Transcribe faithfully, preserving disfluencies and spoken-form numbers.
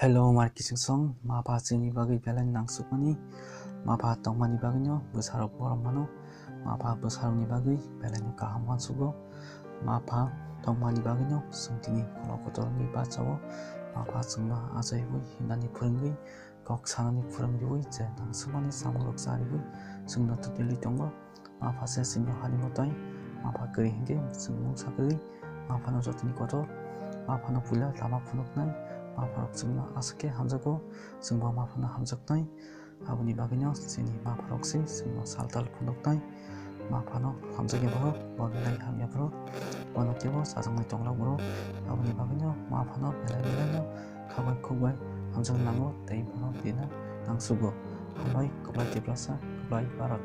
Hello, mar kiching song, ma pha chini bagwi belai nangsukmani, ma pha tongmani bagwino bwsarok borom mano, ma pha bwsarokni bagwi belaino kaham uansugo, ma pha tongmani bagwino chwng tini kolok kotorni bachao, ma pha chwngno achaiwi himnani phwrwngwi, kok sanani phwrwng riwi je nangsukmani samungrok chariwi chwngno twtwilwi tongo. Ma pha se chwngno hani mwtai, ma pha kwrwi hinkhe chwng mungsa kwrwi, ma phano jotoni kotor, ma phano puila lama phunuknai, ma pharok chwngno aswk khe hamjago, chwngbo ma phano hamjaknai. Aboni bagwino chini ma pharok se chwngno saltal phunuknai, ma phano hamjakya borok, bo belai hamya borok, bono teibo chajaknai tonglak borok. Aboni bagwino ma phano belai belaino khabai khukbai hamjakna nango tei bono dina nangsugo. Hambai, kwplai Tiprasa, kwplai Bharat.